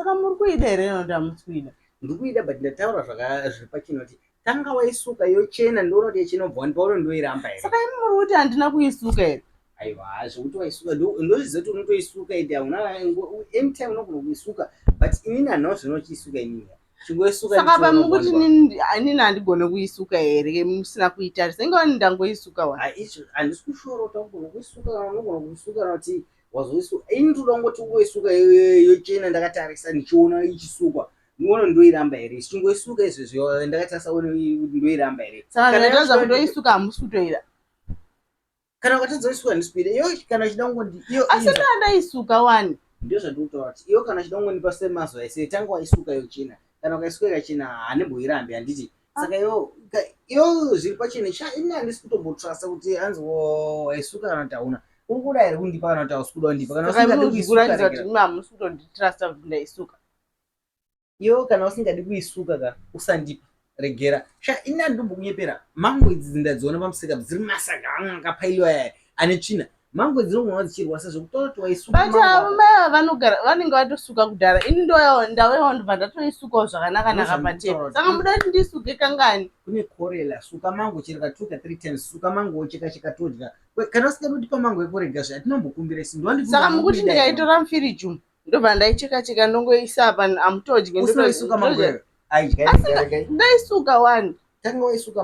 Saka muri kuida here kana kuti hamusi kuida? Ndiri kuida, but ndataura zviri pachena kuti tanga waisuka yochena, ndoona kuti yachena, ubva wandipa uri, ndoiramba here? Saka imi muri kuti handina kuisuka here? Aiwa, zvekuti waisuka ndozviziva kuti unotoisuka, ende hauna anytime unogona kuisuka, but inini handinawo zvinochiisuka inini, chingoisuka. Saka pamukuti inini handigone kuisuka here musina kuitarisa? Ingawani ndangoisuka wa. Handisi kushora kuti unogona kuisuka kana unogona kuisuka kana kuti wazoisuka. Ini ndoda kungoti ungoisuka yochena, ndakatarisa ndichiona ichisukwa, ndione ndoiramba here. Chingoisuka izvezvi ndakatarisa, one kuti ndoiramba here. Saka ndikatadza kutoisuka, hamusi kutoida? Kana ukatadza kuisuka, handisi kuida. Iyo kana uchida kungondi iyo Asi ndaisuka wani. Ndio zvandikutaura kuti iyo kana uchida kungondipa semazuva ese, tanga waisuka yochena. Kana ukaisuka ikachena, handimboirambi, handiti? Saka iyo zviri pachena sha, ini handisi kutombotrusta kuti hanzi waisuka kana kuti hauna. Uri kuda here kundipa kana kuti hausi kuda kundipa? Kana usingadi kuisuka, kuti imi hamusi kutonditrusta kuti ndaisuka. Iyo kana usingadi kuisuka ka, usandipa, regera sha. Ini handimbokunyepera. Mango idzi ndadziona pamusika dziri masaga amwe akapailiwa yaya ane tsvina. Mango idzi dzinogona dzichirwasa zvekutaura kuti waisuka. But avo mai ava vanogara vanenge vatosuka kudhara. Ini ndauyawo ndobva ndatoisukawo zvakanaka naka patepo. Saka muda kuti ndisuke kangani? Kune korela. Suka mango chero ka 2 ka 3 times. Suka mango wocheka cheka, todya. Kana usingadi kutipa mango yekurega zve, hatinombokumbira isi. Saka mukuti ndikaitora mufiriji umu, ndobva ndaicheka cheka, ndongoisa apa, hamutodyi? Usinoisuka mango iyo, aidya. Ndaisuka wani. Tanga waisuka.